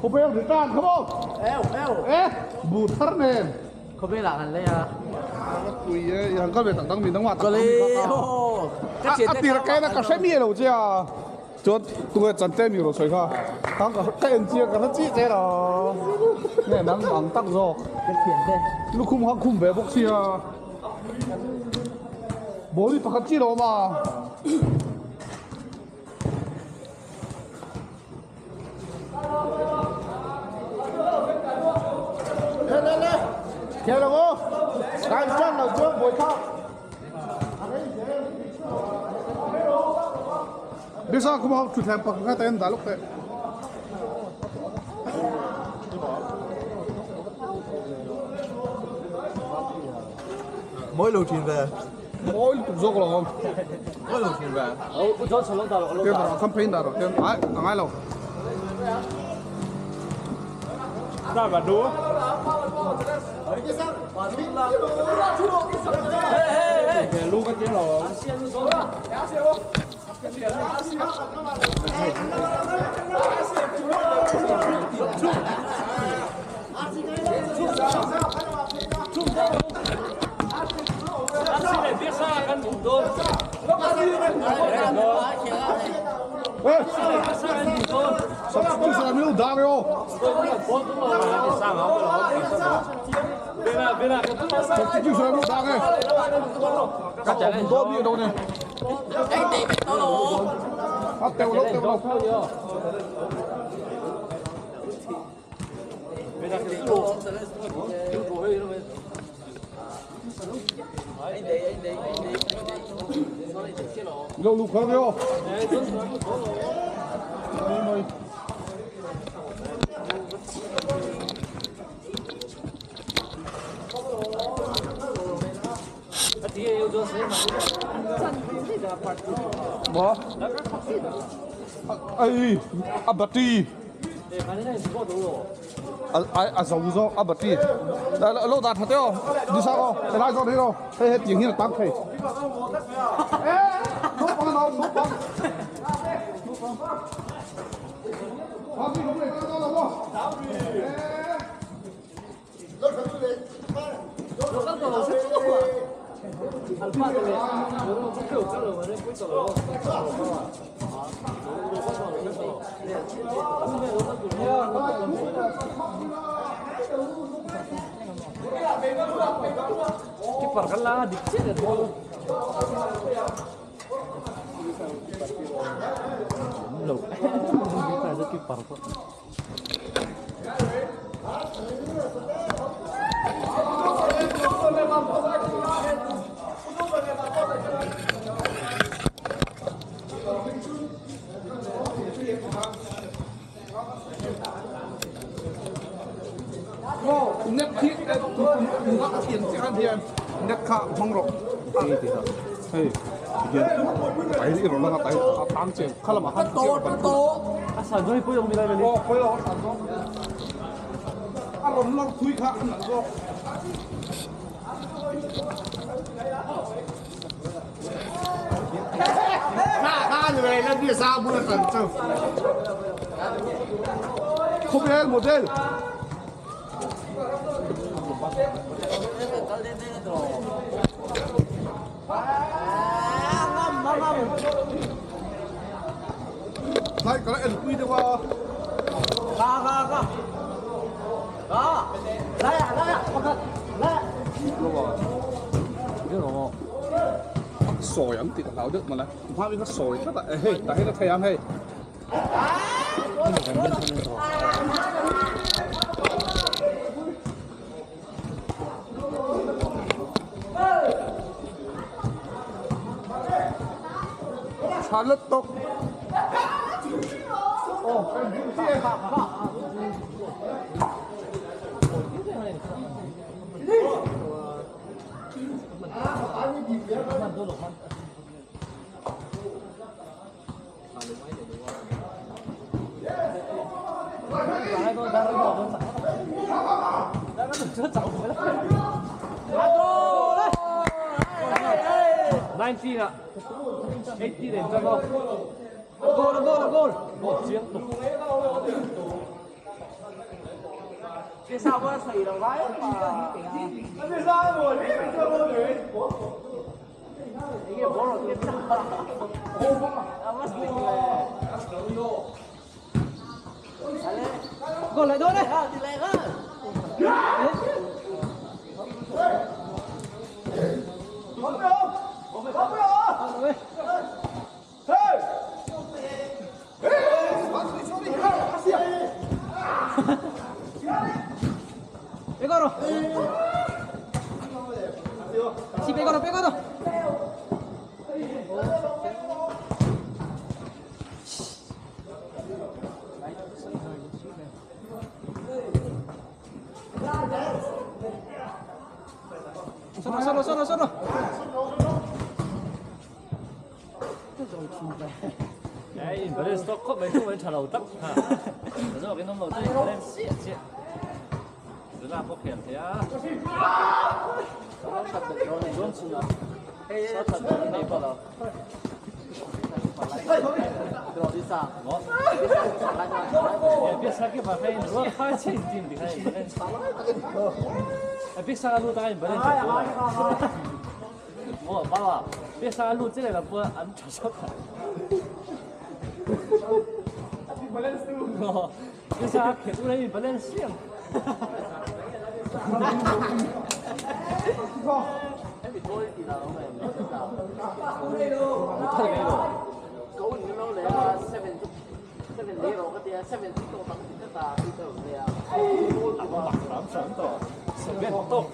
Khawbel return kha maw? E bu thar nen. Khawbel ah kan lei a. Pui e, i han kal ve tak tak mi nangmah tak tak mi kha ka. A tir a kaina ka hre mi lo che a. Chuan tunge chante mi rawn sawi kha. Ka ka en chiang ka hre chiah che lo. Nge nang ang tak zawk. Ka thian te. Lukhum kha khum ve bawk sia. Ball hi pakhat chi lo awm a. Le le le Khe lo aw Kan tan lo chuan buai thlak Bisa kuma hau thuthleng pakhat kha ten dah lawk teh. Mawi lo thin ve. Mawi lutuk zawk lo. Mawi lo thin ve. U Johnson lo dah rawh, lo Kem dah. rawh, campaign dah rawh. Kem, ai, a ngai lo. Ra và đúa. Lu cái tiếng rồi. Lo lu khar yo. Mo. Ai, a bati. A zo zo a bati. Lo dat thật teo. Đi sao không? Cái lai zo đi đâu. Hey hết tiếng là tăng thầy. Ê, nó băng nó nó băng. Nó băng. Keeper kan la dik chiah le ball. Lo. Keeper pawh. Net khi nga thian che khan hian net kha hmang rawh. Hei hian tai i rawn langa tai a tang che kha lamah khan chiang ban A san zawng hi pawih awm nilai veli. Aw pawih lo a san zawng. A rawn lawr thui kha a nalh zawk. Khawvel model. Lai ka la en pui deuh a. Ka ka ka. Ka. Lai ah lai ah pakhat. Lai. Sawi an tih ka hlau deuh mawle. Hma in a sawi tlat a, hei tah hian a thei ang hei. Tha lutuk. Còn lại đôi đấy. 빼가로. 다시 빼가로 빼가로. 서로 서로 서로 서로. 哎，唔係你 stop 咪中文茶樓得嚇，頭先我見到冇真係咧，切，你拉波平啲啊！我别杀给把飞，我开钱点点开，哎，别杀路当然不能做。我爸爸，别杀路这个不俺炒烧烤。别杀客户来不能行。随便动。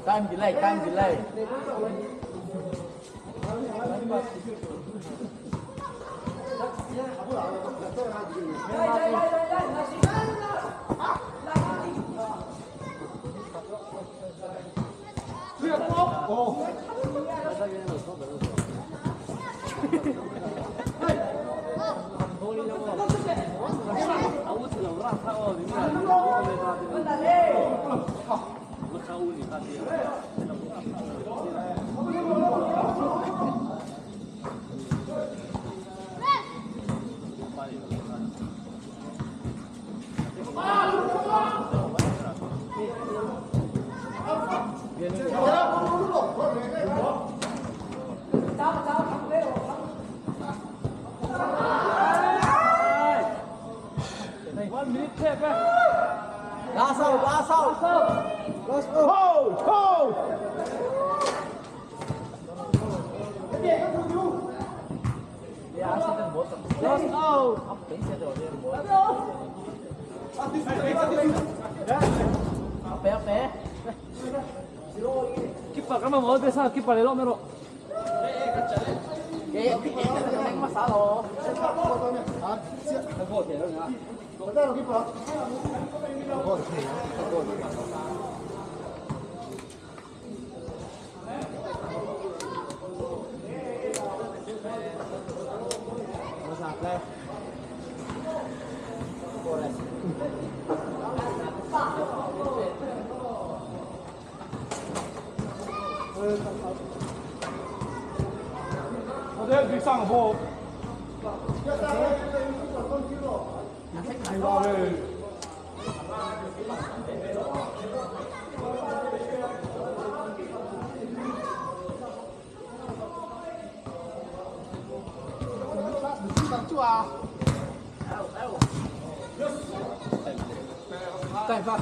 Time delay, time delay. 拉手，拉手， Ho ho！ bé bé. Keeper 咁啊冇得俾三 keeper 你攞咩咯？ Vậy mà xả lộ. 我哋你上个波。你话咩？ Tay phát.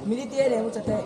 Minute le mu chate.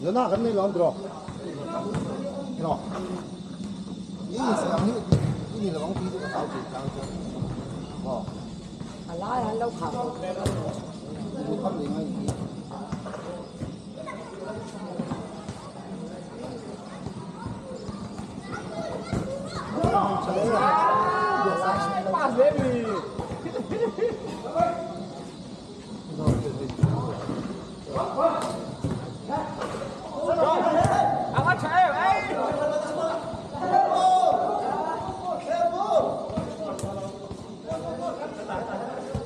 Nana kan nei lawm tiraw? Tiraw? I in ang hi i ni lovang tih chu ka hlau thin tlang chuan. Maw? A lai an lo kham. Lu kham leh ngai ni.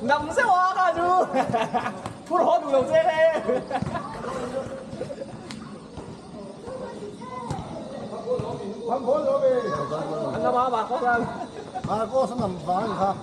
Nằm sẽ hoa cả chú. Phút hót đủ đầu xe thế. Anh làm bà có ra. Bà có sao nằm vàng hả?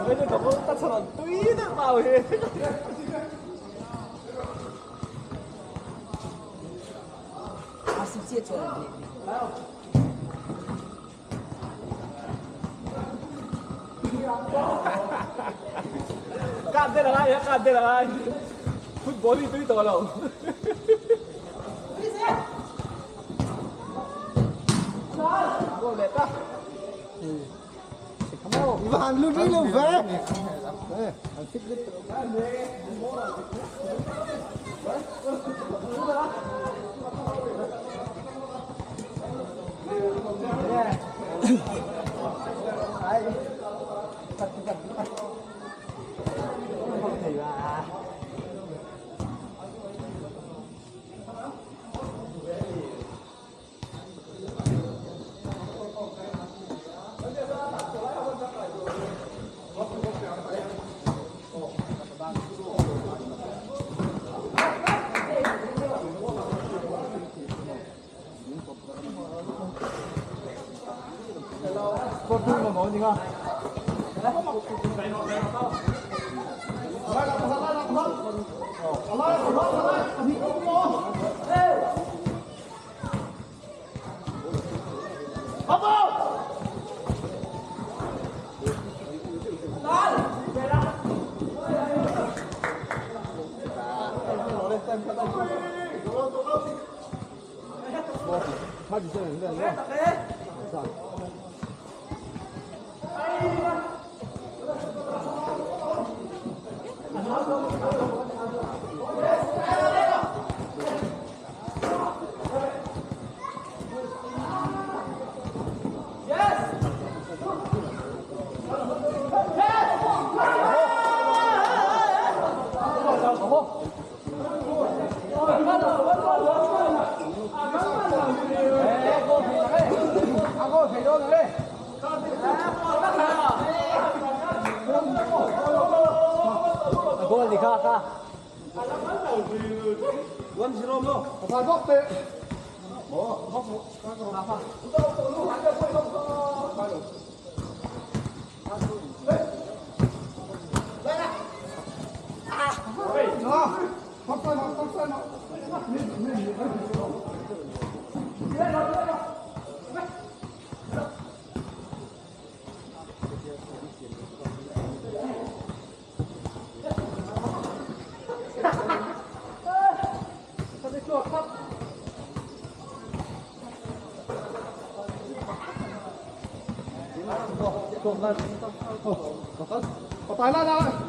Bây giờ có tắt sao túi được vào hết. Cạn thế là ai? Cạn thế là ai? Football thì túi tổ lẩu. Ivan lu ri lo ve. Patai la la.